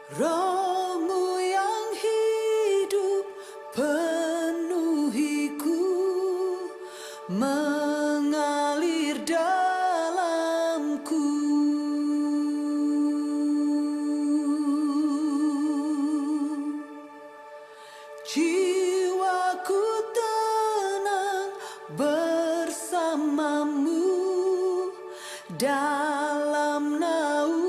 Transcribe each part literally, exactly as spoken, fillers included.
Roh-Mu yang hidup penuhiku, mengalir dalamku. Jiwaku tenang bersama-Mu dalam naungan-Mu.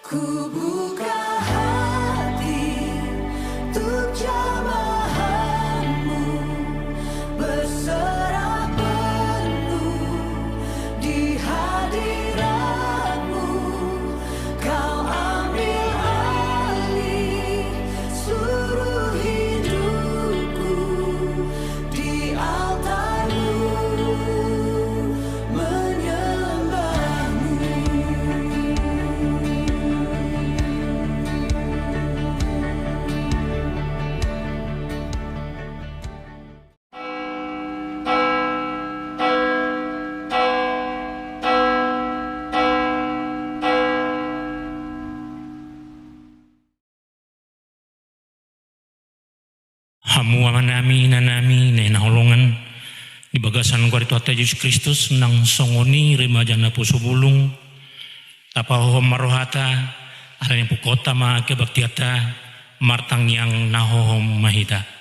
Kubuka hati untuk jamahan-Mu, berserah penuh di hadirat-Mu. Kau ambil alih seluruh hidupku, di altar-Mu menyembah-Mu. Hamu amanami, inanami na hinaholongan di bagasan goar ni Tuhanta Jesus Kristus, nang songon i remaja naposobulung, tapahohom ma rohata, ala ni pungkaonta ma kebaktianta, martangiang na hohom ma hita.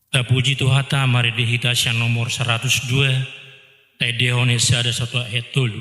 Tapuji Tuhanta, marende hita sian nomor saratus dua, taendehon i sada sahat tu ayat tolu.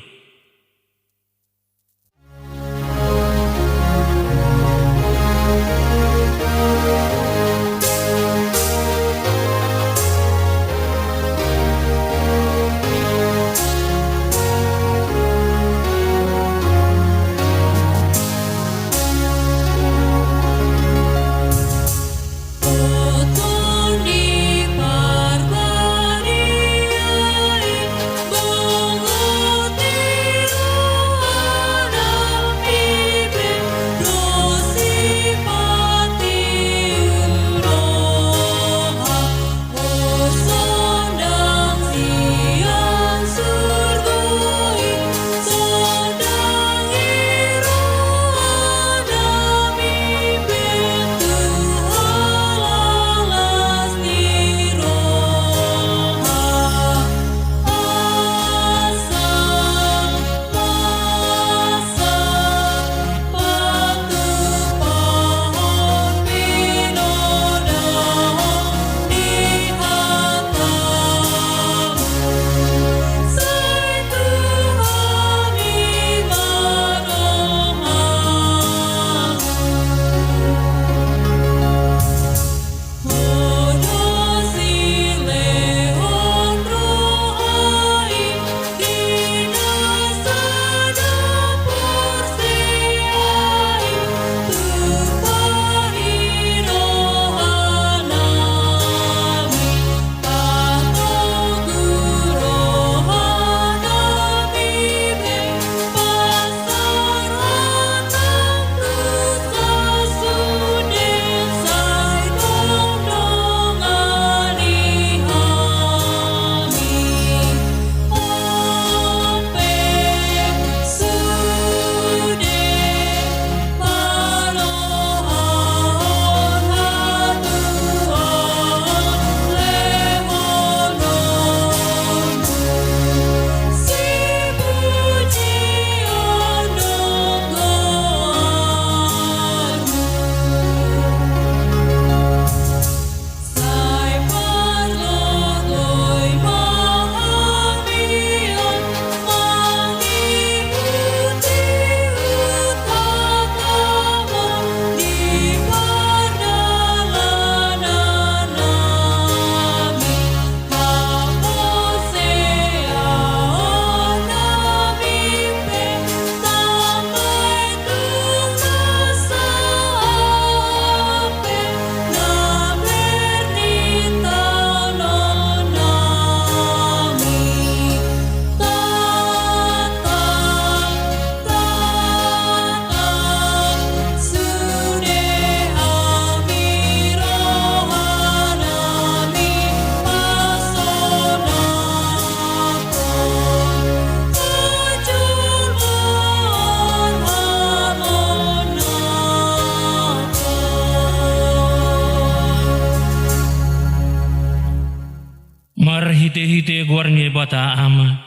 Di goar ni Debata Ama,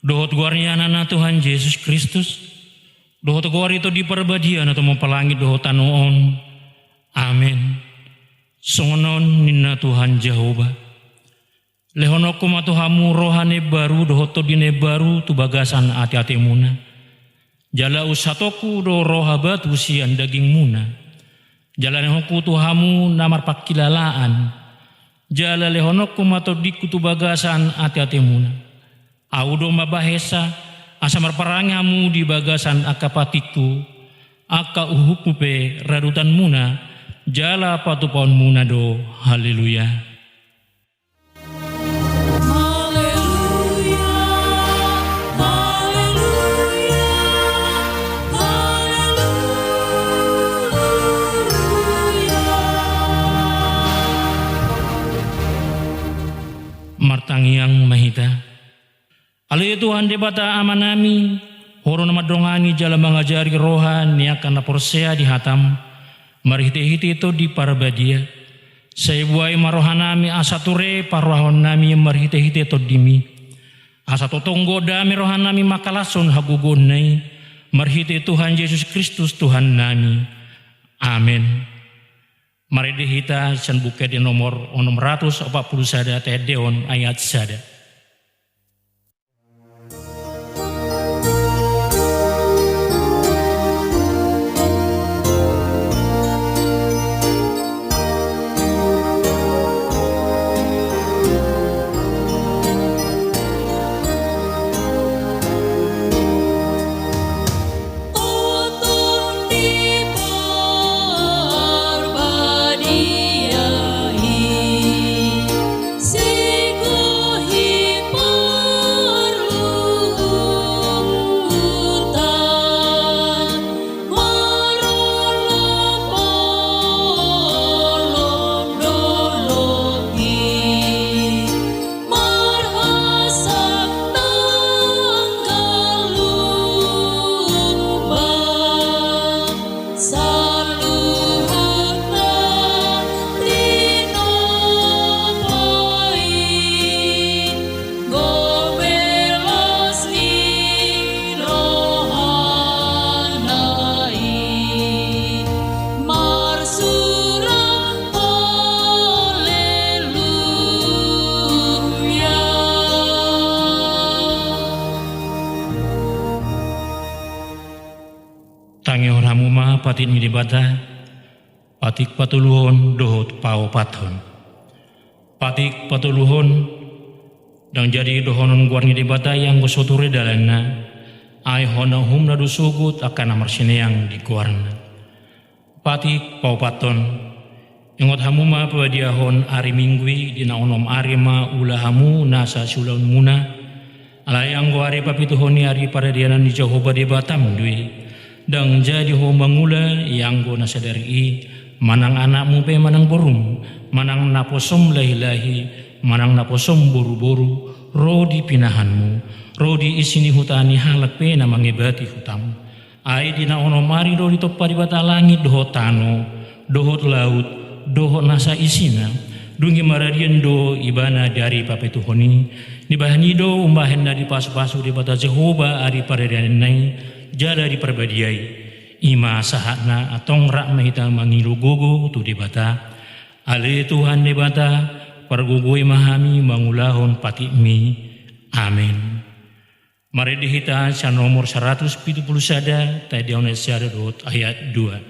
dohot goar ni Anakna Tuhan Jesus Kristus, dohot goar ni Tondi Parbadia na tumompa langit dohot tano on. Amen. Songon on ninna Tuhan Jahowa: Lehononku ma tu hamu roha na imbaru dohot tondi na imbaru tu bagasan ateatemuna. Jala unsatongku do roha batu sian dagingmuna. Jala lehononku tu hamu na marpangkilalaan. Jala lehononku ma tondingku tu bagasan ateatemuna. Ahu do mambahensa, asa marparange hamu di bagasan angka patikku, angka uhumhu pe radotanmuna, jala patupaonmuna do. Haleluya. Haleluya, haleluya, haleluya. Martangiang ma hita. Ale Tuhan Debata Amanami, Ho do na mandongani jala mangajari roha ni angka na porsea di hataM, marhitehite Tondi Parbadia. Sai buhai ma rohanami asa ture parrohahonnami marhitehite TondiMi. Asa tongtong godang ma rohanami mangkalashon hagogoonna i, marhite Tuhan Jesus Kristus Tuhannami. Amen. Marende hita sian Buku Ende nomor onom ratus opat pulu sada, taendeon ayat sada. Saluhutna tinopa i, gobelas ni rohana i, marsurak haleluya. Tangihon hamu ma patik ni Debata, patik patoluhon dohot paopathon. Patik patoluhon, ndang jadi dohonon goar ni Debata i anggo so ture dalanna, ai hona uhumna do sogot angka na marsineang di goarna. Patik paopathon, ingot hamu ma pabadiahon ari Minggu i, di na onom ari ma ula hamu nasa siulaonmuna. Alai anggo ari papituhon i ari paradianan ni Jahowa Debatam do i. Ndang jadi ho mangula i anggo na sadari i, manang anakmu pe manang borum, manang naposom lahilahi, manang naposom boruboru, ro di pinahanmu, ro di isi ni huta ni halak pe na mangebati hutam. Ai di na onom ari do ditompa Debata langit dohot tano, dohot laut, dohot nasa isina, dung i maradian do ibana di ari papituhon i. Dibahen i do umbahen na dipasupasu Debata Jahowa ari paradiananna i, jala diparbadiai. I ma sahatna, antong rap ma hita mangido gogo tu Debata. Ale Tuhan Debata, pargogoi ma hami mangulahon patikMi. Amen. Marende hita sian nomor saratus pitu pulu sada, taendeon ayat sada dohot ayat dua.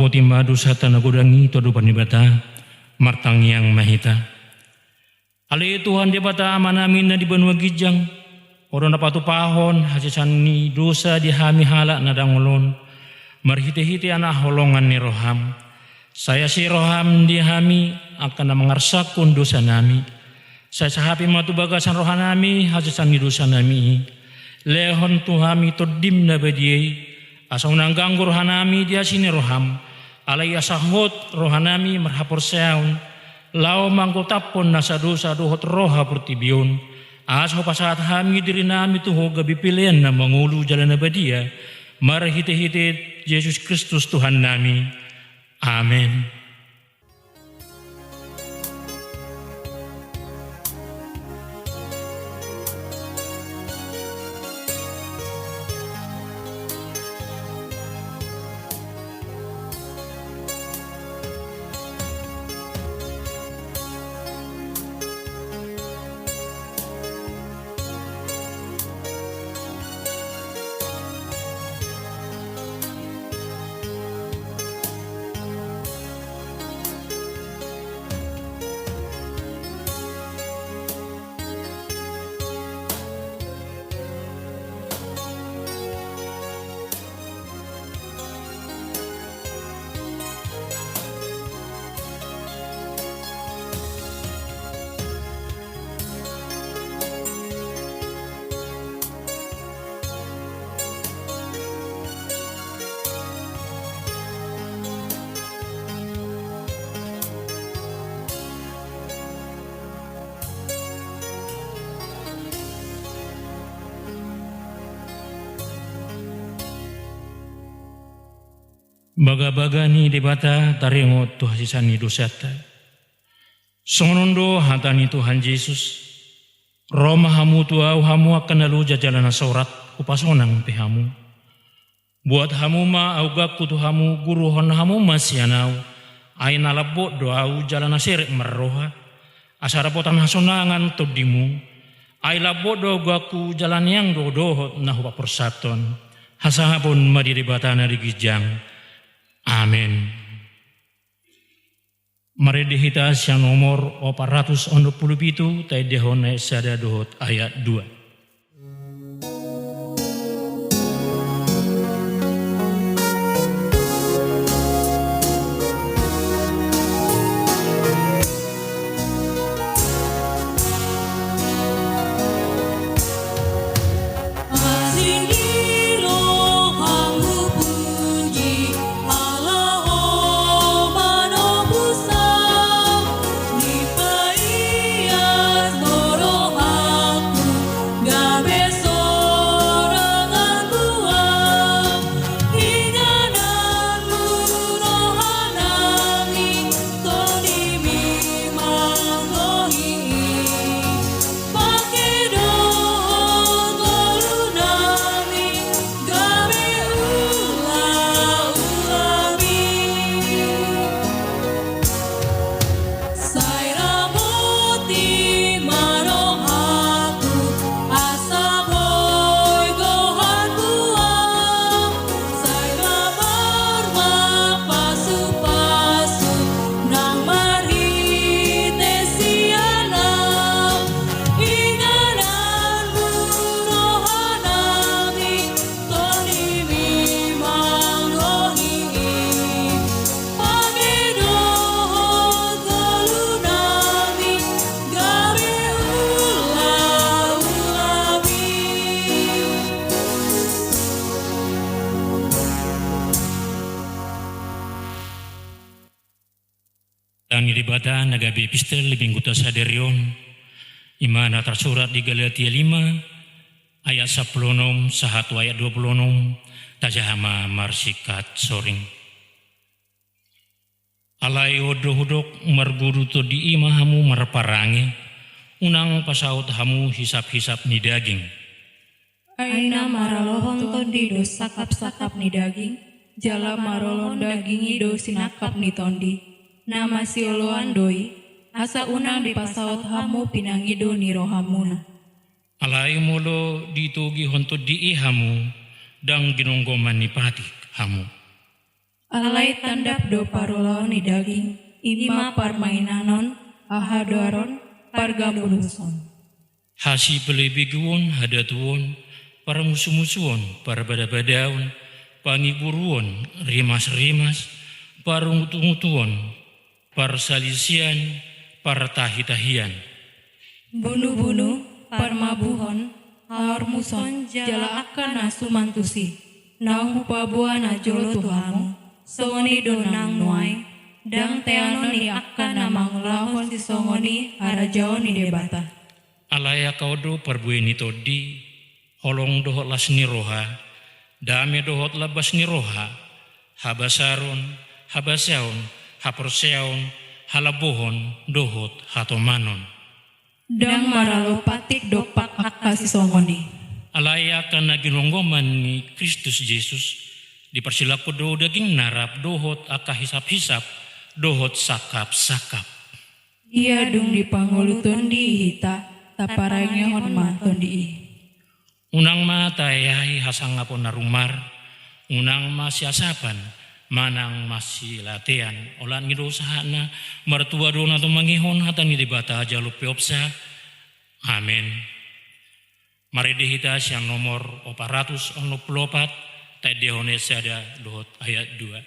Uti ma dosanta na godang i tu adopan ni Debata. Martangiang ma hita. Ale Tuhan Debata Amanami na di banua ginjang, Ho do na patupahon hasesaan ni dosa di hami halak na dangol on, marhitehite anak holongan ni rohaM. Sai asi rohaM di hami angka na mangarsakkon dosanami. Sai sahapi ma tu bagasan rohanami hasesaan ni dosanami i. Lehon tu hami TondiM na badia i, asa unang ganggu rohanami di asi ni rohaM. Alai asa hot rohanami marhaporseaon, laho manggotaphon nasa dosa dohot roha portibi on, asa hupasahat hami dirinami tu Ho gabe pelean na mangolu jala na badia, marhitehite Jesus Kristus Tuhannami. Amen. Bagabaga ni Debata taringot tu hasesaan ni dosanta. Songon on do hata ni Tuhan Jesus: Ro ma hamu tu Ahu hamu angka na loja jala na sorat, hupasonang pe hamu. Buat hamu ma auganku tu hamu, guruhon hamu ma sian Ahu, ai na lambok do Ahu jala na serep marroha. Asa dapotan hasonangan tondimu, ai lambok do auganku jala neang do dohot na hupaporsaathon. Hasangapon ma di Debata na di ginjang. Amen. Marende hita sian nomor opat ratus onom pulu pitu, taendehon ayat sada dohot ayat dua. Tangi Debata na gabe epistel di Mingguta sadari on, ima na tarsurat di Galatia lima ayat sampulu onom sahat tu ayat dua pulu onom. Tajaha ma marsingkat soring. Alai on do hudok, marguruhon Tondi i ma hamu marparange, unang pasaut hamu hisaphisap ni daging. Ai na maralohon Tondi do sangkapsangkap ni daging, jala marolon daging i do sinangkap ni Tondi. Na masioloan do i, asa unang dipasaut hamu pinangido ni rohamuna. Alai molo ditogihon Tondi i hamu, ndang ginonggoman ni patik hamu. Alai tandap do parulaon ni daging, i ma parmainanon, hahadoaron, pargambuluson. Hasipelebeguon, hadatuon, parmusumusuon, parbadabadaon, pangiburuon, rimasrimas, parungutungutuon, parsalisian, partahitahian. Bunubunu, parmabuhon, haormuson jala angka na suman tusi, naung hupaboa na jolo tu hamu, songon i do nang nuaeng, ndang teanon ni angka na mangulahon sisongon i harajaon ni Debata. Alai angka on do parbue ni tondi, holong dohot las ni roha, dame dohot lambas ni roha, habasaron, habasaon, haporseaon, halambohon dohot hatomanon. Ndang maralo patik dompak angka sisongon i. Alai angka na ginonggoman ni Kristus Jesus, diparsilangkon do dagingna rap dohot angka hisaphisap dohot sangkapsangkap. Ia dung dipangolu tondi i hita, taparangehon ma tondi i. Unang ma taeahi hasangapon na rumar, unang masiasapan manang masilatean. Olat ni do sahatna, martua do na tumangihon hata ni Debata jalo pe opsa. Amen. Marende hita sian nomor opat ratus onom pulu opat, taendehon ayat sada dohot ayat dua.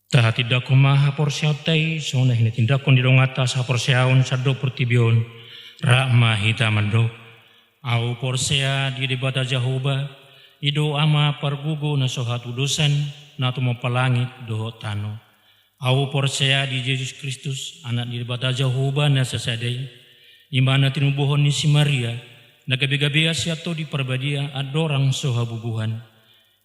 Tahatindangkon ma haporseaonta i, songon na hinatindangkon ni donganta sahaporseaon sandok portibi on. Rap ma hita mandok. Ahu porsea di Debata Jahowa, i do Ama pargogo na so hatudosan, na tumompa langit dohot tano. Ahu porsea di Jesus Kristus, Anak ni Debata Jahowa na sasada i, i ma na tinubuhon ni si Maria, na gabegabean sian Tondi Parbadia andorang so habubuhan.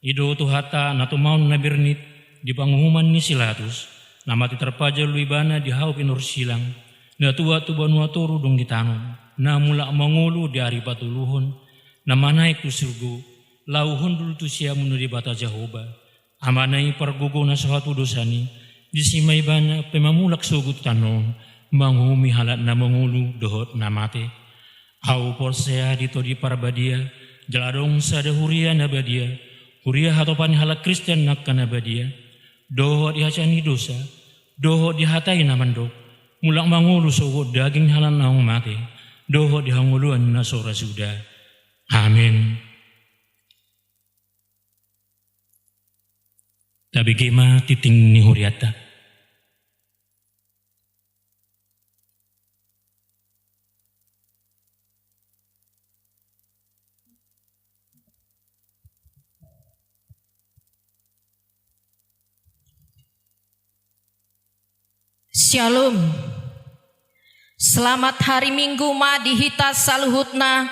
I do Tuhanta na tumaon na bernit di panguhuman ni si Latus, na mate tarpajal do Ibana di hau pinarsilang, na tuat tu banua toru dung ditanom, na mulak mangolu di ari patoluhon, na manaek tu surgo, laho hundul tu siamun ni Debata Jahowa, Amana i pargogo na so hatudosan i, disi ma Ibana pe mamulak sogot tu tano on, manguhumi halak na mangolu dohot na mate. Ahu porsea di Tondi Parbadia, jala adong sada huria na badia, huria hatopan ni halak Kristen angka na badia, dohot di hasesaan ni dosa, dohot di hata i na mandok, mulak mangolu sogot daging ni halak naung mate, dohot di hangoluan na so ra suda. Amen. Tabege ma tingting ni hurianta. Syalom. Selamat hari Minggu ma di hita saluhutna.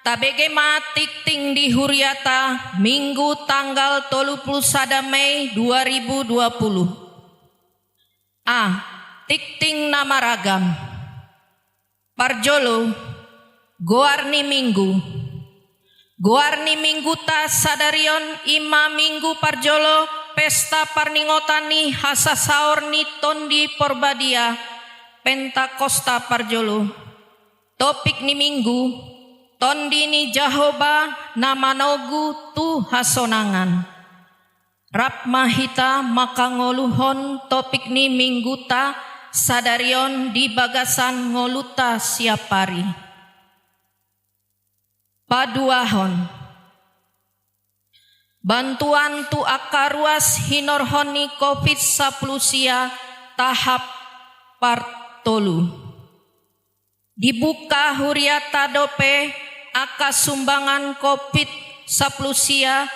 Tabege ma tingting di huriata, Minggu tanggal tolu pulu sada Mei dua ribu dua pulu. A. Tingting na maragam. Parjolo, goar ni Minggu. Goar ni Mingguta sadari on i ma Minggu parjolo pesta parningotan ni hasasaor ni Tondi Porbadia, Pentakosta parjolo. Topik ni Minggu, Tondi ni Jahowa na manogu tu hasonangan. Rap ma hita mangkangoluhon topik ni Mingguta sadari on di bagasan ngolunta siapari. Paduahon. Bantuan tu angka ruas hinorhon ni covid sampulu sia tahap partolu. Dibuka huriata dope angka sumbangan covid sampulu sia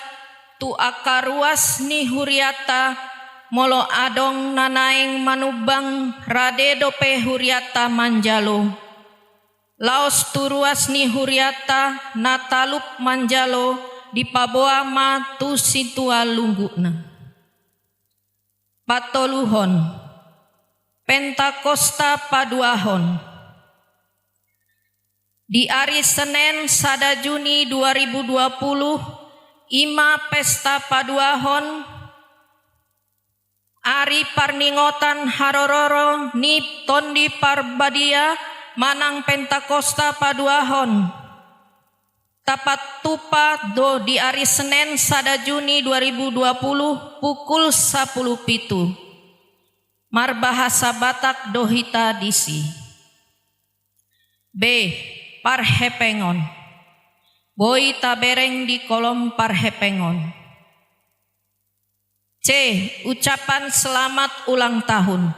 tu angka ruas ni huriata, molo adong na naeng manumbang rade dope huriata manjalo. Laos tu ruas ni huriata na talup manjalo dipaboa ma tu sintua lunggukna. Patoluhon. Pentakosta paduahon. Di ari Senen sada Juni dua ribu dua pulu, i ma pesta paduahon, ari parningotan haroro ni Tondi Parbadia manang Pentakosta paduahon. Tapatupa do di ari Senen sada Juni dua ribu dua pulu pukul sampulu pitu. Marbahasa Batak do hita disi. B. Parhepengon. Boi tabereng di kolom parhepengon. C. Ucapan selamat ulang tahun.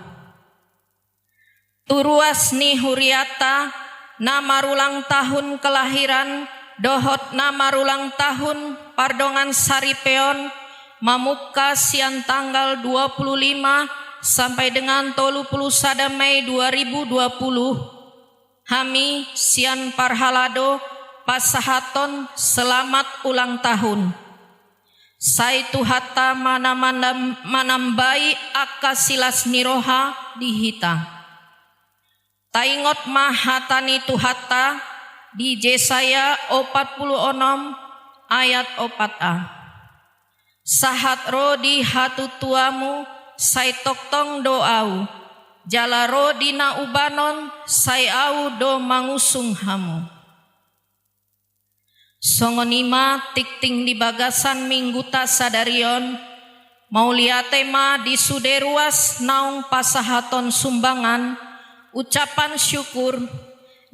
Tu ruas ni huriata na marulang tahun kelahiran dohot na marulang tahun pardongan saripeon, mamungka sian tanggal dua pulu lima sampai dengan tolu pulu sada Mei dua ribu dua pulu, hami sian parhalado pasahathon selamat ulang tahun. Sai Tuhanta ma na manam-, manambai angka silas ni roha di hita. Taingot ma hata ni Tuhanta di Jesaya opat pulu onom ayat opat a. Sahat ro di hatutuamu, sai tongtong do Ahu, jala ro di na ubanon, sai Ahu do mangusung hamu. Songon i ma tingting di bagasan Mingguta sadari on. Mauliate ma di sude ruas naung pasahathon sumbangan, ucapan syukur,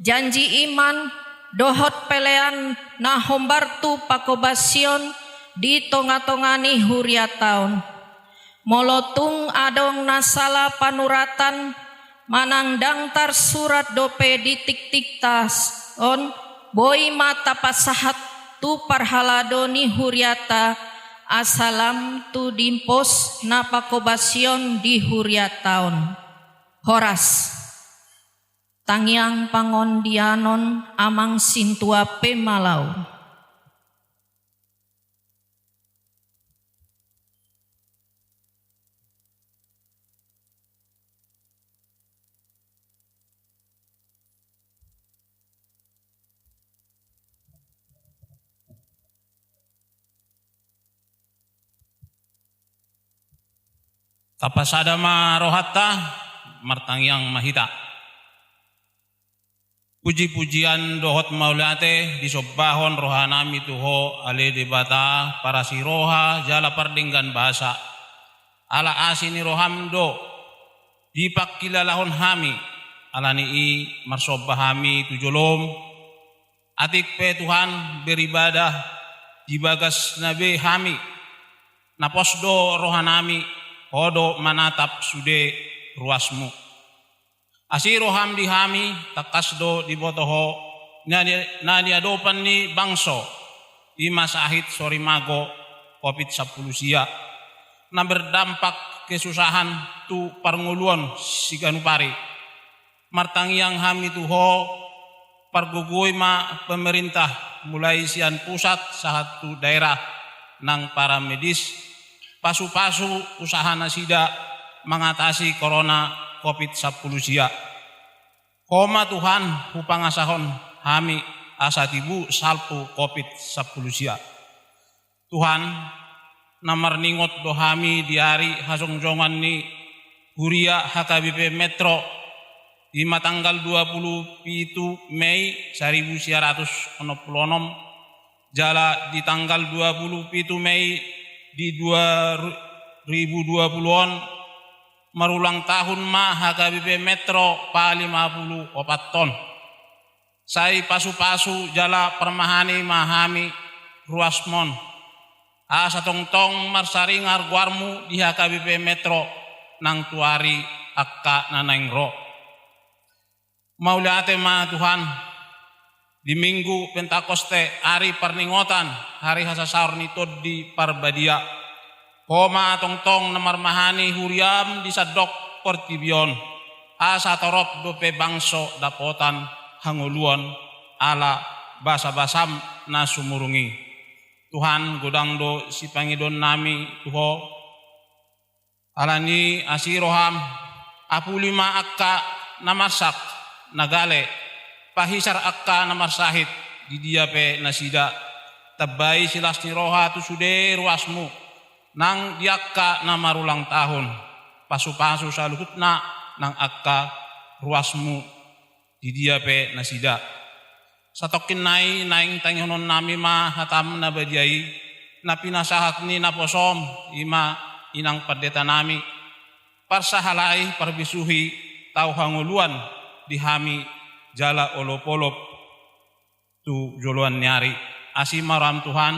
janji iman, dohot pelean na hombar tu panghobasion di tonga-tonga ni huriata on. Molo tung adong na sala panuratan manang ndang tarsurat dope di tingtingta on, boi ma tapasahat tu parhalado ni huriata, asa lam tu dimpos na panghobasion di huriata on. Horas. Tangiang pangondianon amang sintua pemalaon. Tapasada ma rohanta, martangiang ma hita. Puji-pujian dohot mauliate disombahon rohanami tu Ho, ale Debata, parasi roha jala pardenggan basa. Ala asi ni roham do dipangkilalahon hami, ala ni i marsomba hami tu jolom. Atik pe Tuhan, beribadah di bagasna be hami, na pos do rohanami, Ho do manatap sude ruasmu. Asi roham di hami, tangkas do diboto Ho na ni, na niadopan ni bangso, i ma sahit sorimago covid sampulu sia, na berdampak kesusahan tu parngoluon siganup ari. Martangiang hami tu Ho, pargogoi ma pemerintah, mulai sian pusat sahat tu daerah, nang paramedis, pasu-pasu usaha nasida mangatasi corona covid sampulu sia. Ho ma Tuhan hupangasahon hami asa tibu salpu covid sampulu sia. Tuhan, na marningot do hami di ari hajongjongan ni huria H K B P Metro, i ma tanggal dua pulu pitu Mei saribu sia ratus onom pulu onom, jala di tanggal dua pulu pitu Mei di dua ribu dua pulu on, marulang tahun ma H K B P Metro palima pulu opat on. Sai pasu-pasu jala parmahani ma hami ruasmon, asa tongtong marsaringar goarmu di H K B P Metro nang tu ari angka na naeng ro. Mauliate ma Tuhan, di Minggu Pentakoste, ari parningotan ari hasasaor ni Tondi Parbadia, Ho ma tongtong na marmahani huriam di sandok portibi on, asa torop dope bangso dapotan hangoluan ala basa-basam na sumurung i. Tuhan, godang do sipangidoonnami tu Ho. Alani asi roham, apuli ma angka na marsak, na gale, pahisar angka na marsahit, di dia pe nasida, tambai silas ni roha tu sude ruasmu, nang di angka na marulang tahun, pasu-pasu saluhutna nang angka ruasmu, di dia pe nasida. Satongkin nai naeng tangihononnami ma hatam na badia i, na pinasahat ni naposom, i ma inang pandetanami, parsahalai, parbisuhi, tau hangoluan di hami jala olop-olop tu joloan ni ari. Asi ma roham Tuhan,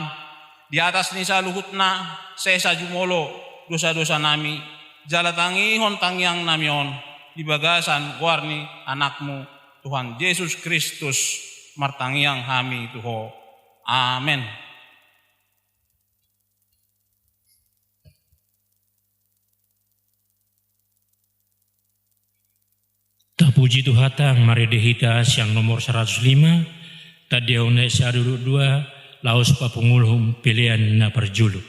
di atas ni saluhutna sesa jumolo dosa-dosanami, jala tangihon tangiangnami on di bagasan goar ni Anakmu Tuhan Jesus Kristus, martangiang hami tu Ho. Amen. Tapuji Tuhanta, marende hita sian nomor saratus lima, tandahon na saduduhon dua, laos papangulahon pelean na parjolo.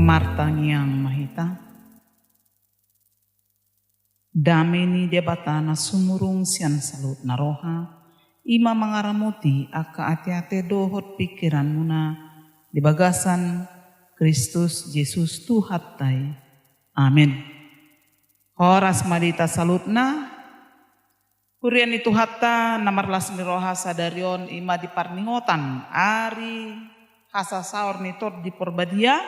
Martangiang ma hita. Dame ni Debata na sumurung sian saluhutna roha, i ma mangaramoti angka ateate dohot pingkiranmuna di bagasan Kristus Jesus Tuhanta i. Amen. Horas ma di hita saluhutna. Huria ni Tuhanta na marlas ni roha, sadari on i ma di parningotan ari hasasaor ni Tondi Parbadia,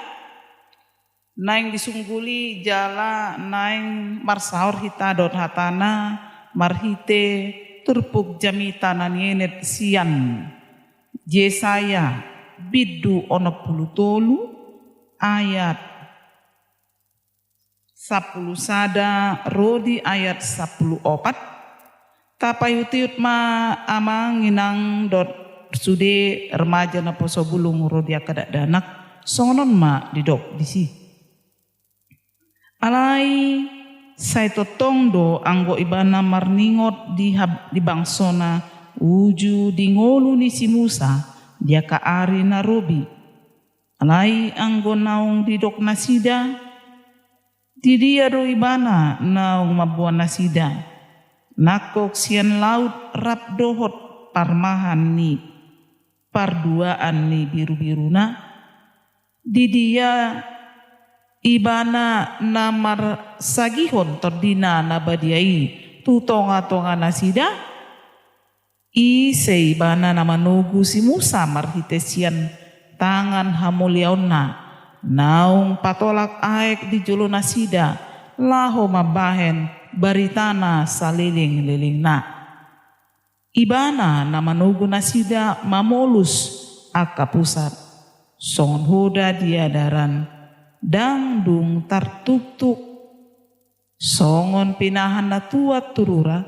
Naeng disungguli jala naeng marsaor hita dohot hatana marhite turpuk jamita na nienet sian Jesaya bindu onom pulu tolu ayat sampulu sada ro di ayat sampulu opat. Tapaihut-ihut ma amang inang dohot sude remaja naposo bulung ro di angka dakdanak, songon on ma didok disi. Alai sai tongtong do anggo ibana marningot di hab-, di bangsona uju di ngolu ni si Musa di angka ari na robi. Alai anggo naung didok nasida, di dia do ibana naung mamboan nasida, nangkok sian laut rap dohot parmahan ni parduaan ni birubiruna? Di dia ibana na marsagihon tondina na badia i tu tongatonga nasida? Ise ibana na manogu si Musa marhite sian tangan hamuliaonna, naung patolak aek di jolo nasida laho mambahen baritana salelenglelengna? Ibana na manogu nasida mamolus angka pusat, songon hoda di adaran, ndang dung tartuktuk. Songon pinahan na tuat tu rura,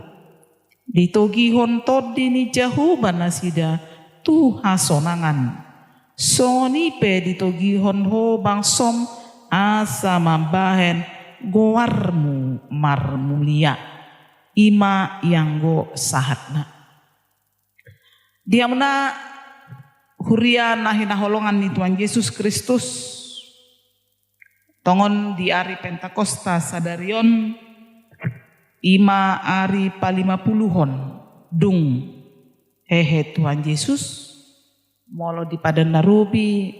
ditogihon Tondi ni Jahowa nasida tu hasonangan. Songon i pe ditogihon Ho bangsom asa mambahen goarmu marmulia. I ma ianggo sahatna. Di hamuna huria na hinaholongan ni Tuhan Jesus Kristus, tongon di ari Pentakosta sadari on, i ma ari palimapuluhon dung hehe Tuhan Jesus. Molo di Padan na Robi,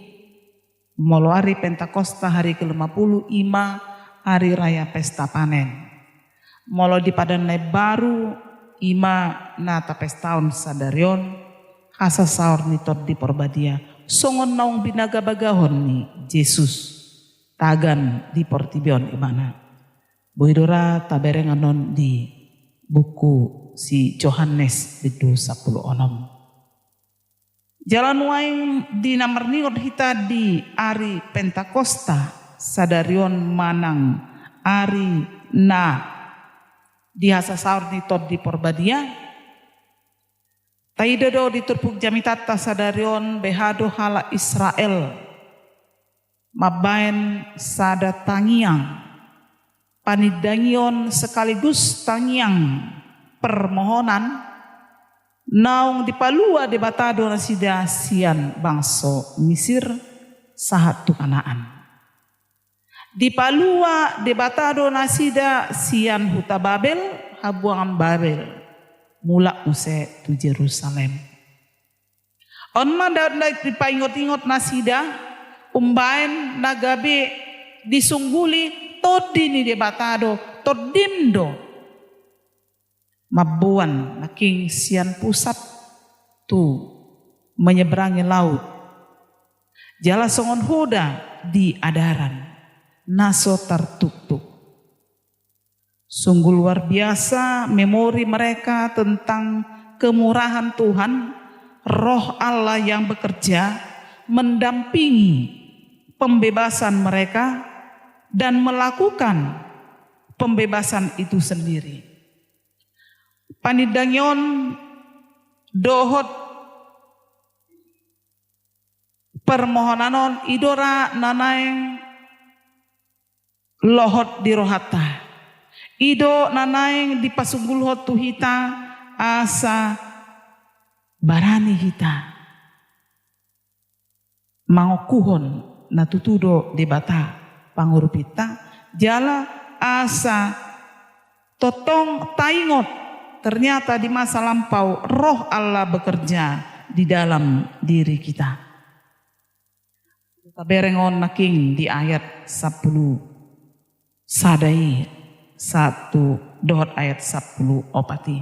molo ari Pentakosta hari kelima puluh, i ma ari raya pesta panen. Molo di Padan na Imbaru, i ma na tapestahon sadari on, hasasaor ni Tondi Porbadia songon naung binagabagahon ni Jesus tagan di portibi on ibana. Boi do ra tabereng annon di buku si Johannes bindu sampulu onom. Jala nuaeng di na marningot hita di ari Pentakosta sadari on manang ari na dihasasaor ni Tondi Porbadia, taida do di turpuk jamitanta sadari on beha do halak Israel mambahen sada tangiang, panindangion sekaligus tangiang permohonan, naung dipalua Debata do nasida sian bangso Misir sahat tu Kanaan. Dipalua Debata do nasida sian huta Babel, habuangan Babel, mulak muse tu Jerusalem. On ma ndang dipaingot-ingot nasida, umbahen na gabe disungguli Tondi ni Debata do, Tondim do mamboan nangkin sian pusat tu menyeberangi laut. Jala songon hoda di adaran na so tartuktuk. Sungguh luar biasa memori mereka tentang kemurahan Tuhan, Roh Allah yang bekerja mendampingi pembebasan mereka dan melakukan pembebasan itu sendiri. Panindangion dohot permohonan on i do ra na naeng lohot di rohanta. I do na naeng dipasunggulhon tu hita asa barani hita mangokuhon na tutu do Debata pangurupinta, jala asa tongtong taingot ternyata di masa lampau Roh Allah bekerja di dalam diri kita. Tabereng on nangkin di ayat sampulu sada i sahat tu dohot ayat sampulu opat i.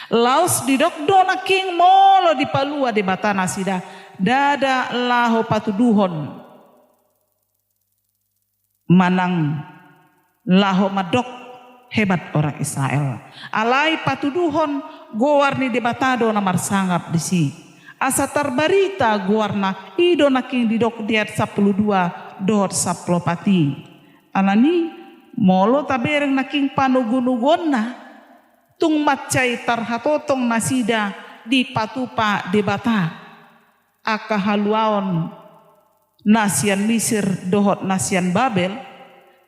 Laos didok do nangkin molo dipalua Debata nasida, ndada laho patuduhon manang laho mandok hebat orang Israel. Alai patuduhon goar ni Debata do na marsangap disi. Asa tarbarita goarna, i do nangkin didok di ayat sampulu dua dohot sampulu opat i. Alani, molo tabereng nangkin panogunoguonna, tung mansai tarhatotong nasida dipatupa Debata angka haluaon na sian Misir dohot na sian Babel,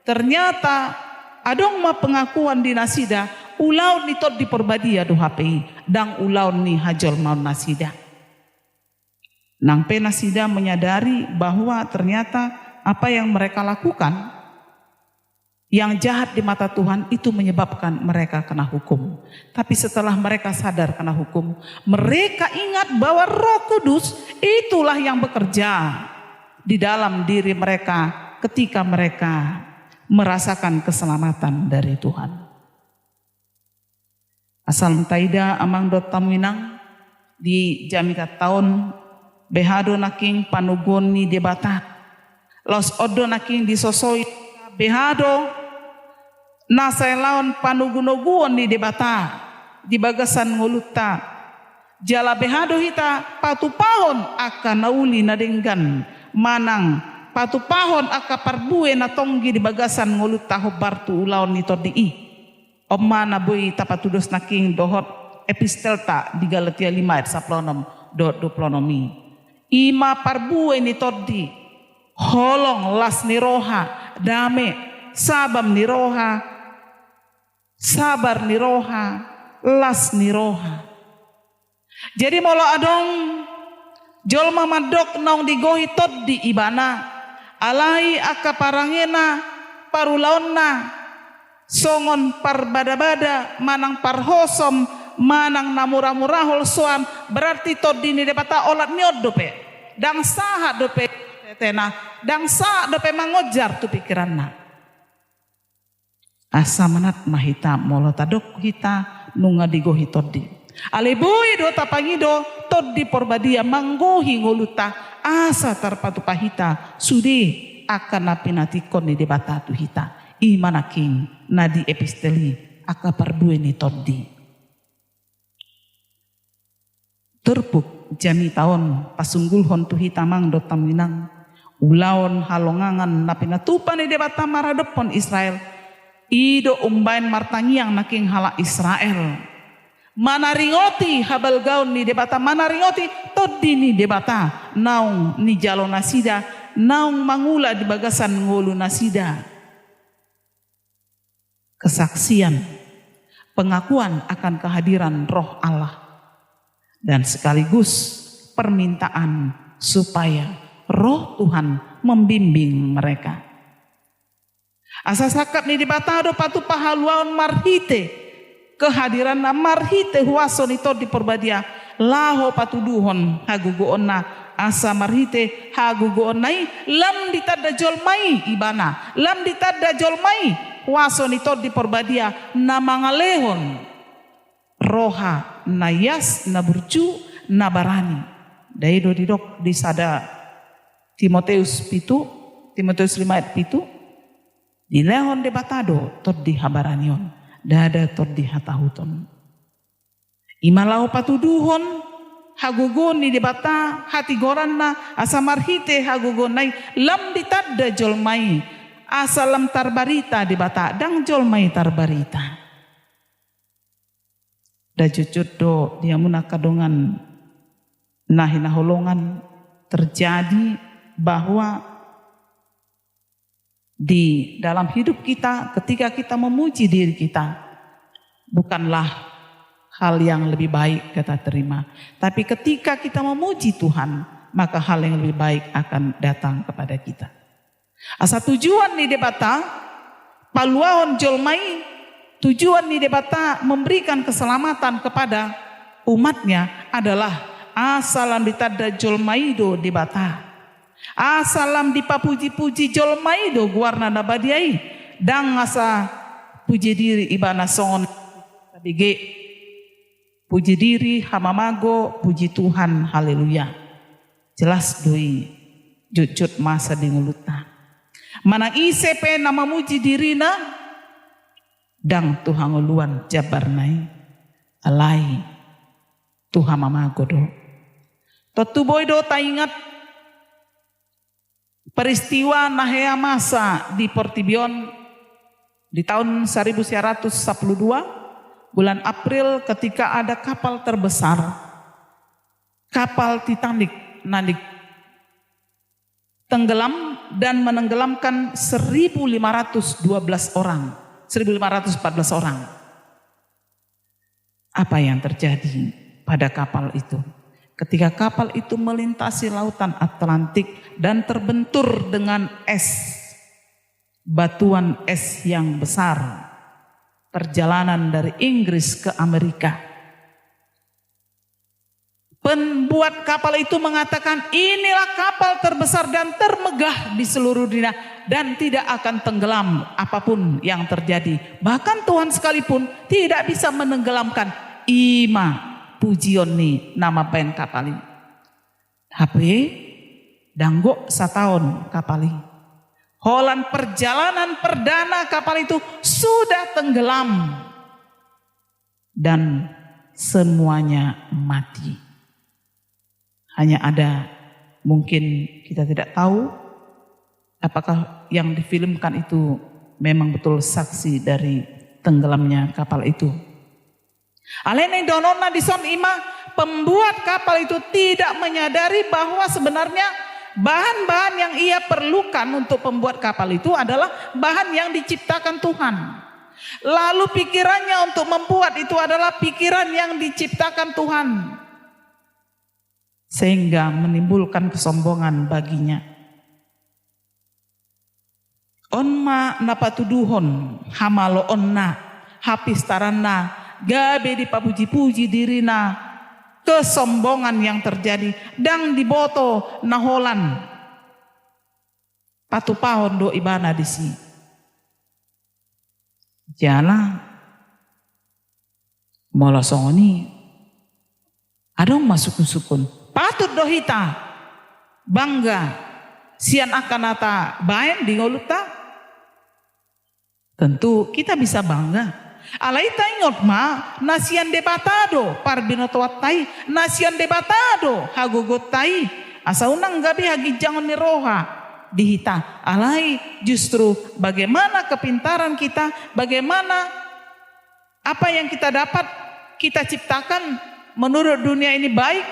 ternyata adong ma pengakuan di nasida, ulaon ni Tondi Porbadia do hape i, ndang ulaon ni hajolmaon nasida. Nang pe nasida menyadari bahwa ternyata apa yang mereka lakukan yang jahat di mata Tuhan itu menyebabkan mereka kena hukum. Tapi setelah mereka sadar kena hukum, mereka ingat bahwa Roh Kudus itulah yang bekerja di dalam diri mereka ketika mereka merasakan keselamatan dari Tuhan. Asal taida amang dohot hamu inang, di jamitanta on, beha do nangkin panoguon ni Debata. Laos on do nangkin disosoi, beha do na sai laon panogunoguon ni Debata di bagasan ngolunta. Jala beha do hita patupahon angka na uli na denggan, manang patupahon angka parbue na tonggi di bagasan ngolunta hombar tu ulaon ni Tondi i. On ma na boi tapatudos nangkin dohot epistelta di Galatia lima ayat sampulu onom dohot dua pulu onom i. I ma parbue ni Tondi: holong, las ni roha, dame, sabam ni roha, sabar ni roha, las ni roha. Jadi molo adong jolma mandok naung digohi Tondi ibana, alai angka parangena, parulaonna songon parbadabada, manang parhosom, manang na muramura holsoan, berarti Tondi ni Debata olat ni on dope. Ndang sahat dope tetena, ndang sahat dope mangonjar tu pikiranna. Asa manat ma hita molo tadok hita nunga digohi Tondi. Alai boi do tapangido Tondi Porbadia manggohi ngolunta, asa tarpatupa hita sude angka na pinantikkon ni Debata tu hita. I ma nangkin na di epistel i, angka parbue ni Tondi. Turpuk jamita on pasunggulhon tu hita amang dohot hamu inang, ulaon halongangan na pinatupa ni Debata maradophon Israel. I do umbaen martangiang nangkin halak Israel, manaringoti habalgaon ni Debata, manaringoti Tondi ni Debata naung nijalo nasida, naung mangula di bagasan ngolu nasida. Kesaksian, pengakuan akan kehadiran Roh Allah, dan sekaligus permintaan supaya Roh Tuhan membimbing mereka. Asa sangkap ni Debata do patupa haluaon marhite kehadiranna, marhite huaso ni Tondi Porbadia, laho patuduhon hagogoonna, asa marhite hagogoonna i lam ditanda jolma i ibana, lam ditanda jolma i huaso ni Tondi Porbadia na mangalehon roha na ias, na burju, na barani. Dai do didok di sada Timoteus pitu, Timoteus lima ayat pitu, dilehon Debata do tondi habaranion, ndada tondi hatahuton. I ma laho patuduhon hagogoon ni Debata, hatigoranna, asa marhite hagogoonna i lam ditanda jolma i, asa lam tarbarita Debata, ndang jolma i tarbarita. Nda jotjot do di hamuna angka dongan na hinaholongan terjadi bahwa di dalam hidup kita, ketika kita memuji diri kita, bukanlah hal yang lebih baik kita terima. Tapi ketika kita memuji Tuhan, maka hal yang lebih baik akan datang kepada kita. Asa tujuan ni Debata paluahon jolma i, tujuan ni Debata memberikan keselamatan kepada umatnya adalah asa lam ditanda jolma i do Debata. Asa lam dipapuji-puji jolma i do goarna na badia i. Ndang asa puji diri ibana songon tabege. Puji diri, hamamago, puji Tuhan, haleluya. Jelas do i, jotjot masa di ngolunta. Manang ise pe na mamuji dirina, ndang tu hangoluan jambarna i, alai tu hamamago do. Tontu boi do taingat peristiwa na hea masa di portibi on di tahun seribu sembilan ratus sepuluh dua, bulan April, ketika ada kapal terbesar, kapal Titanic, na tenggelam dan menenggelamkan seribu lima ratus dua belas orang, seribu lima ratus empat belas orang. Apa yang terjadi pada kapal itu? Ketika kapal itu melintasi lautan Atlantik dan terbentur dengan es, batuan es yang besar, perjalanan dari Inggris ke Amerika. Pembuat kapal itu mengatakan, "Inilah kapal terbesar dan termegah di seluruh dunia, dan tidak akan tenggelam apapun yang terjadi. Bahkan Tuhan sekalipun tidak bisa menenggelamkan." Ima pujion ni na mambaen kapal i. Hape ndang gok sataon kapal i. Holan perjalanan perdana kapal itu sudah tenggelam. Dan semuanya mati. Hanya ada, mungkin kita tidak tahu apakah yang difilmkan itu memang betul saksi dari tenggelamnya kapal itu. Alai na nidokna dison ima, pembuat kapal itu tidak menyadari bahwa sebenarnya bahan-bahan yang ia perlukan untuk pembuat kapal itu adalah bahan yang diciptakan Tuhan. Lalu pikirannya untuk membuat itu adalah pikiran yang diciptakan Tuhan. Sehingga menimbulkan kesombongan baginya. On ma na patuduhon hamaloonna, hapistaranna, gabe dipapuji-puji dirina, kesombongan yang terjadi, ndang diboto na holan patupahon do ibana disi. Jala molo songon i, adong ma sungkun-sungkun. Patut do hita bangga sian angka na tabaen di ngolunta? Tentu kita bisa bangga. Alai taingot ma, na sian Debata do parbinotoanta i, na sian Debata do hagogoonta i, asa unang gabe haginjangon ni roha di hita. Alai justru bagaimana kepintaran kita, bagaimana apa yang kita dapat, kita ciptakan menurut dunia ini baik,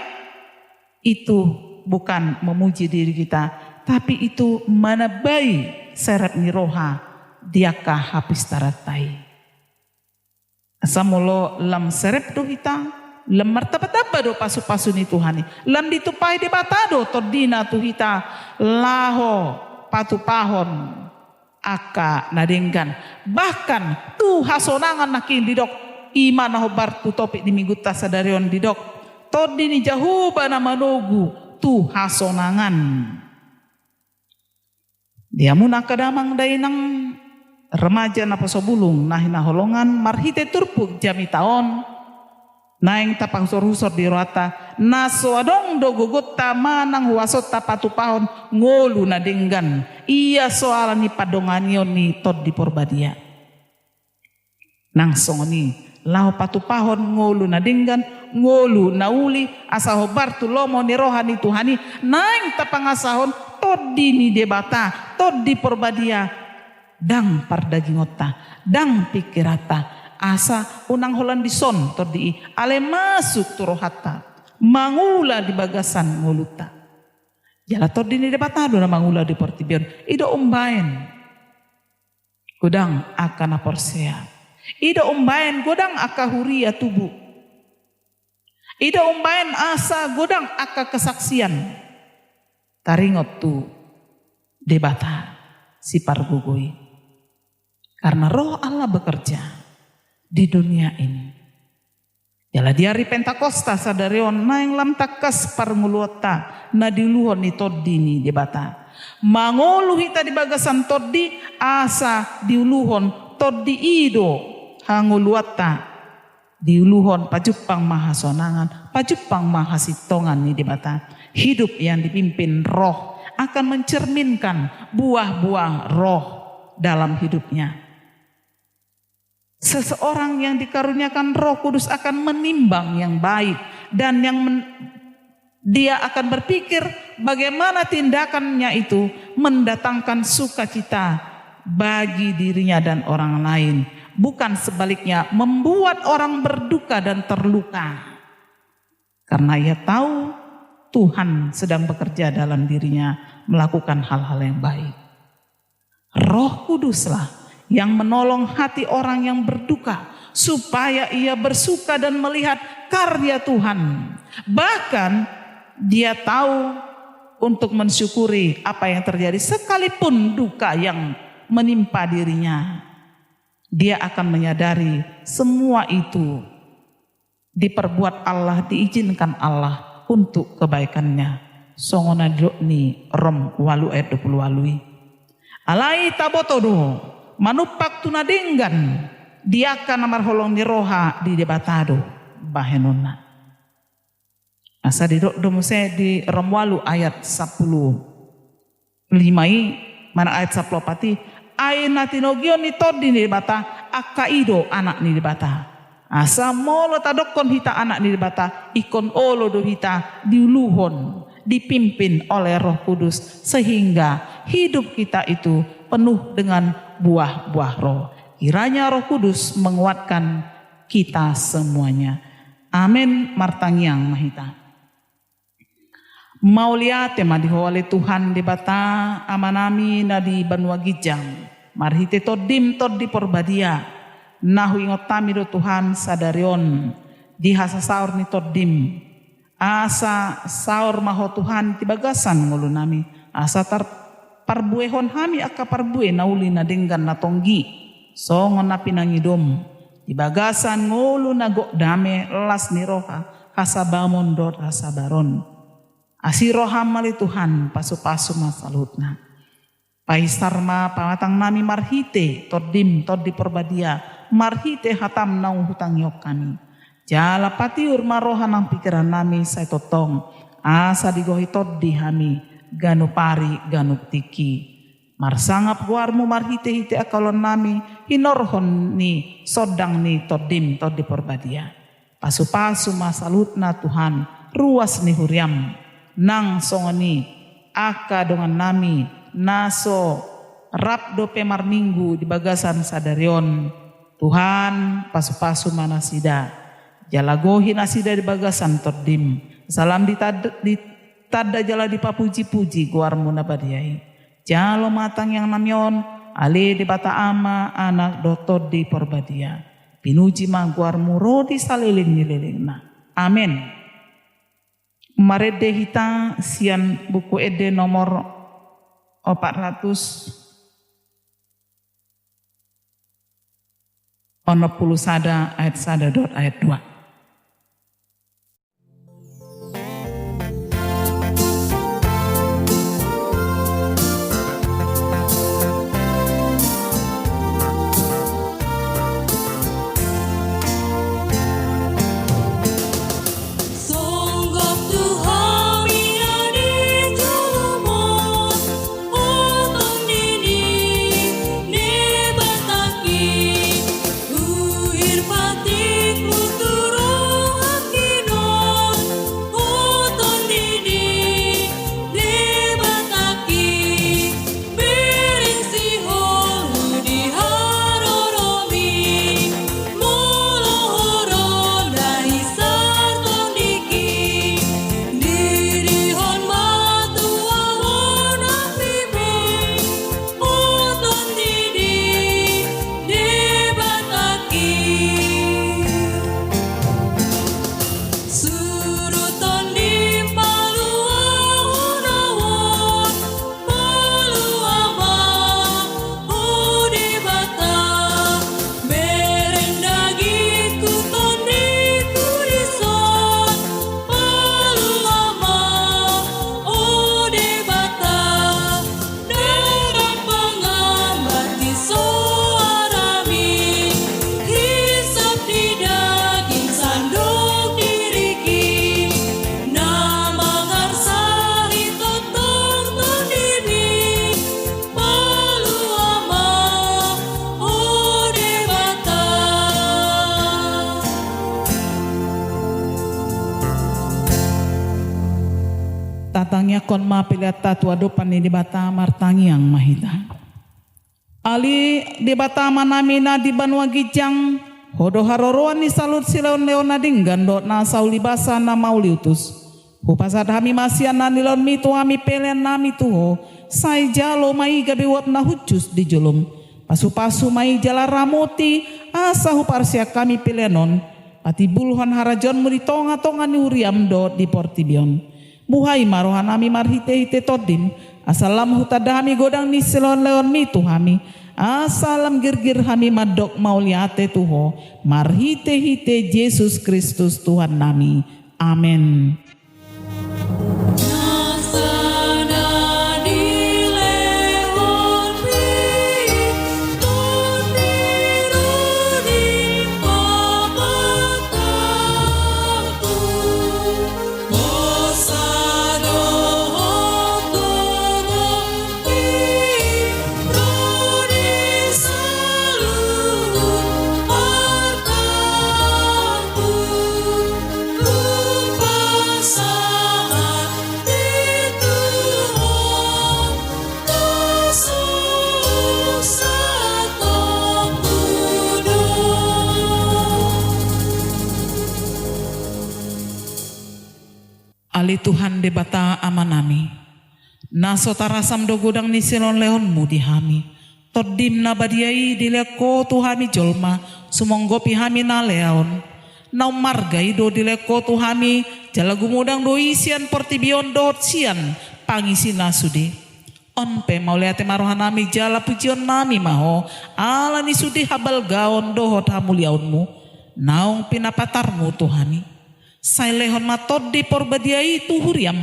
itu bukan memuji diri kita, tapi itu manambai serep ni roha di angka hapistaranta i. Asa molo lam serep do hita, lam martamba-tamba do pasu-pasu ni Tuhan i, lam ditumpahi Debata do tondina tu hita laho patupahon angka na denggan. Bahkan tu hasonangan nangkin didok, ima na hombar tu topik ni minggunta sadari on didok, Tondi ni Jahowa na manogu tu hasonangan. Di hamuna angka damang dainang, remaja naposobulung na hinaholongan, marhite turpuk jamita on, naeng tapahusor-husor di rohanta, na so adong do gogonta manang huasonta patupahon ngolu na denggan, ia so ala ni pandonganion ni Tondi Porbadia. Nang songon i, laho patupahon ngolu na denggan, ngolu na uli, asa hombar tu lomo ni roha ni Tuhan i, naeng tapangasahon Tondi ni Debata, Tondi Porbadia, ndang pardagingonta, ndang pingkiranta, asa unang holan dison Tondi i, alai masuk tu rohanta, mangula di bagasan ngolunta. Jala Tondi ni Debata do na mangula di portibi on, i do umbaen godang angka na porsea. I do umbaen godang angka huria tubu. I do umbaen asa godang angka kesaksian taringot tu Debata sipargogo i. Karena Roh Allah bekerja di dunia ini. Jala di ari Pentakosta sadari on naeng lam tangkas parngoluonta na diuluhon ni Tondi ni Debata. Mangolu hita di bagasan Tondi asa diuluhon Tondi i do hangoluonta. Diuluhon pajumpang ma hasonangan, pajumpang ma hasintongan ni Debata. Hidup yang dipimpin Roh akan mencerminkan buah-buah Roh dalam hidupnya. Seseorang yang dikaruniakan Roh Kudus akan menimbang yang baik dan yang men-, dia akan berpikir bagaimana tindakannya itu mendatangkan sukacita bagi dirinya dan orang lain, bukan sebaliknya, membuat orang berduka dan terluka. Karena ia tahu Tuhan sedang bekerja dalam dirinya, melakukan hal-hal yang baik. Roh Kuduslah yang menolong hati orang yang berduka, supaya ia bersuka dan melihat karya Tuhan. Bahkan, dia tahu untuk mensyukuri apa yang terjadi, sekalipun duka yang menimpa dirinya. Dia akan menyadari semua itu diperbuat Allah, diizinkan Allah untuk kebaikannya. Songon na didok ni Rom ualu ayat dua pulu ualu i. Alai taboto do, manumpak tu na denggan di angka na marholong ni roha di Debata do bahenonna. Asa didok do muse di Rom ualu ayat sampulu lima i, manang ayat sampulu opat i, ai na tinogion ni Tondi ni Debata, angka i do anak ni Debata. Asa molo tadokkon hita anak ni Debata, ingkon olo do hita diuluhon, dipimpin oleh Roh Kudus, sehingga hidup kita itu penuh dengan buah-buah Roh. Kiranya Roh Kudus menguatkan kita semuanya. Amen. Martangiang ma hita. Mauliate ma di Ho ale Tuhan Debata, Amanami na di banua ginjang, marhite Tondim Tondi Porbadia, na huingot hami do Tuhan sadari on di hasasaor ni Tondim. Asa saor ma Ho Tuhan di bagasan ngolunami, asa tar-, parbuehon hami angka parbue na uli, na denggan, na tonggi, songon na pinangidom, di bagasan ngolu na gok, dame, las ni roha, hasabamon dohot hasabaron. Asi roham ale Tuhan, pasupasu ma saluhutna. Paisar ma pamatangnami marhite Tondim Tondi Porbadia, marhite hatam naung hutangion hami. Jala patiur ma roha nang pingkirannami sai tongtong, asa digohi tondi hami ganup ari ganup tingki. Marsangap goarmu marhitehite angka ulaonnami, hinorhon ni sondang ni Tondim Tondi Porbadia. Pasupasu ma saluhutna Tuhan, ruas ni huriam, nang songon i angka dongannami na so rap dope marminggu di bagasan sadari on. Tuhan, pasupasu ma nasida, jala gohi nasida di bagasan Tondim, asa lam ditad-, ditanda jala dipapujipuji goarmu na badia i. Jalo ma tangiangnami on, ale Debata Ama, Anak dohot Tondi Porbadia. Pinuji ma goarmu ro di saleleng ni lelengna. Amen. Marende hita sian Buku Ende nomor opat ratus onom pulu sada, ayat sada dohot ayat dua. Tangihon ma peleanta tu adopan ni Debata, martangiang ma hita. Ale Debata Amanami na di banua ginjang, Ho do haroroan ni saluhut silehonlehon na denggan dohot nasa ulibasa na mauliutus. Hupasahat hami ma sian na nilehonmi tu hami peleannami tu Ho, sai jalo ma i gabe uap na hushus di jolom. Pasupasu ma i jala ramoti, asa huparsiak hami pelean on patimbulhon harajaonmu di tongatonga ni huriam dohot di portibi on. Buhai ma rohanami marhitehite Tondim, asa lam hutanda hami godang ni silehonlehonmi tu hami, asa lam girgir hami mandok mauliate tu Ho, marhitehite Jesus Kristus Tuhannami. Amen. Ale Tuhan Debata Amanami, na so tarasam do godang ni silehonlehonmu di hami. Tondim na badia i dilehon Ho tu hami jolma, sumonggopi hami na lea on. Na ummarga i do dilehon Ho tu hami, jala gumodang do i sian portibi on dohot sian pangisina sude. On pe mauliate ma rohanami jala pujionnami ma Ho, ala ni sude habalgaon dohot hamuliaonmu, naung pinapatarmu tu hami. Sai lehon ma Tondi Porbadia i tu huriam,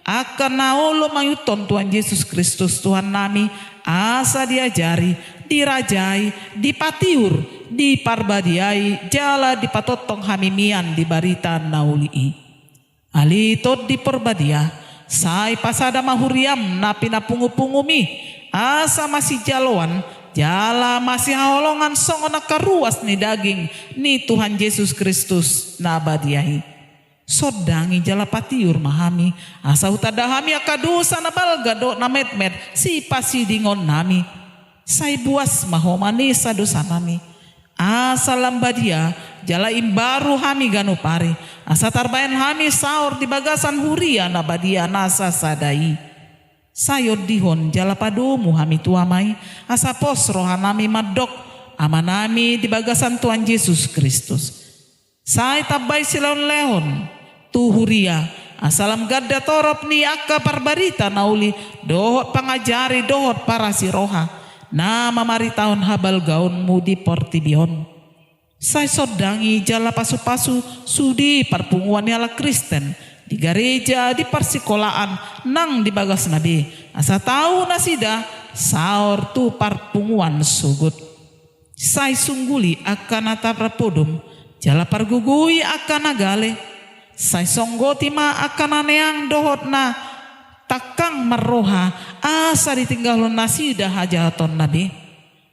angka na olo mangihuthon Tuhan Jesus Kristus Tuhannami, asa diajari, dirajai, dipatiur, diparbadiai, jala dipatongtong hami mian di barita na uli i. Ale Tondi Porbadia, sai pasada ma huriam na pinapungupungumi, asa masijaloan, jala masihaholongan songon angka ruas ni daging ni Tuhan Jesus Kristus na badia i. Sondangi jala patiur ma hami, asa hutanda hami angka dosa na balga dohot na metmet sipasidingonnami. Sai buas ma Ho manesa dosanami. Asa lam badia, jala imbaru hami ganup ari, asa tarbahen hami saor di bagasan huria na badia na sasada i. Sai ondihon jala padomu hami tu Ama i, asa pos rohanami mandok, Amanami di bagasan Tuhan Jesus Kristus. Sai tambai silehonlehon tu huria, asa lam ganda torop ni angka parbarita na uli, dohot pangajari, dohot parasi roha, na mamaritahon habalgaonmu di portibi on. Sai sondangi jala pasupasu sude parpunguan ni halak Kristen, di gareja, di parsikolaan, nang di bagasna be, asa tau nasida saor tu parpunguan sogot. Sai sungguli angka na tarpodom, jala pargogoi angka na gale. Sai songgoti ma angka na neang dohot na tangkang marroha, asa ditinggalhon nasida hajahatonna be.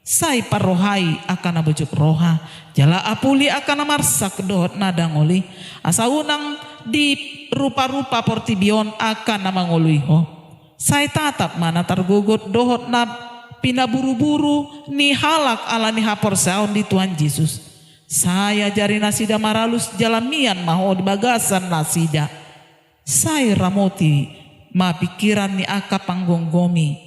Sai parrohai angka na bojok roha, jala apuli angka na marsak dohot na dangol i, asa unang diruparupa portibi on angka na mangoloi Ho. Sai tatap ma na targogot dohot na pinaburuburu ni halak ala ni haporseaon di Tuhan Jesus. Sai ajari nasida maralus jala mian ma Ho di bagasan nasida. Sai ramoti ma pingkiran ni angka panggomgomi,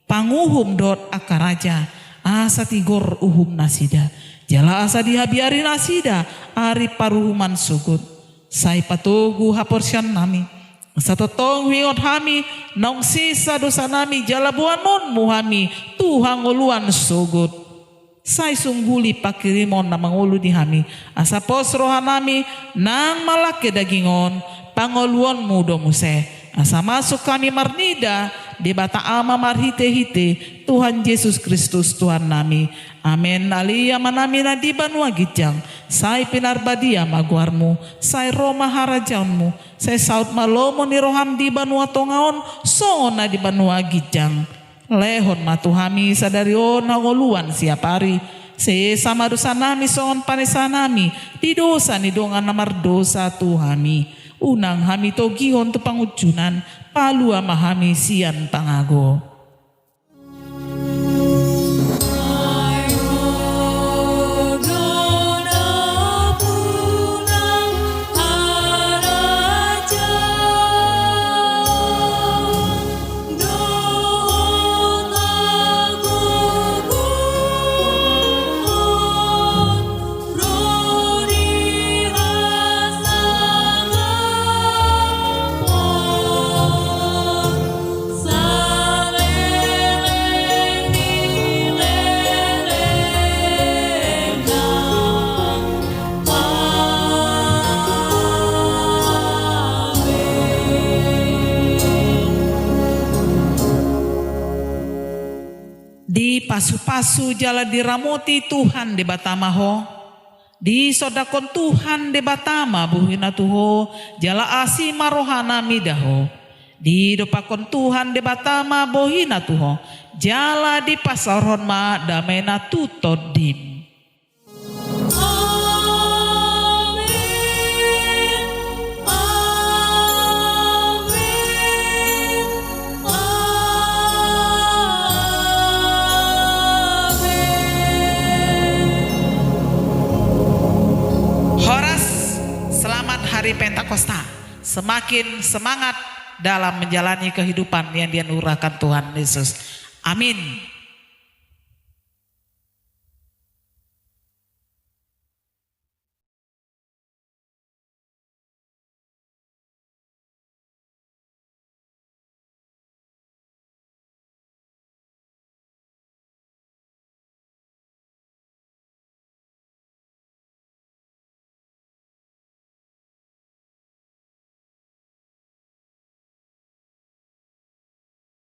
panguhum dohot angka raja, asa tigor uhum nasida, jala asa dihabiari nasida ari paruhuman sogot. Sai patogu haporseaonnami, asa tongtong huingot hami naung sesa dosanami jala boanonmu hami tu hangoluan sogot. Sai sungguli pangkirimon na mangolu di hami, asa pos rohanami nang mangalangke daging on, pangoluonmu do muse, asa masuk hami marnida Debata Ama marhitehite Tuhan Jesus Kristus Tuhannami. Amen. Ale Amanami na di banua ginjang, sai pinarbadia ma goarmu, sai ro ma harajaonmu, sai saut ma lomo ni roham di banua tonga on, songon na di banua ginjang. Lehon ma tu hami sadari on hangoluan siapari. Sesa ma dosanami songon panesanami di dosa ni dongan na mardosa tu hami. Unang hami togihon tu pangunjunan, palua ma hami sian pangago. Dipasupasu jala diramoti Tuhan Debata ma ho. Disondangkon Tuhan Debata ma bohina tu ho, jala asi ma rohana mida ho. Didompakkon Tuhan Debata ma bohina tu ho, jala dipasaorhon ma dameina tu tondim. Amen. Amen. Amen. Horas, selamat Hari Pentakosta. Semakin semangat dalam menjalani kehidupan yang dianugerahkan Tuhan Yesus. Amin.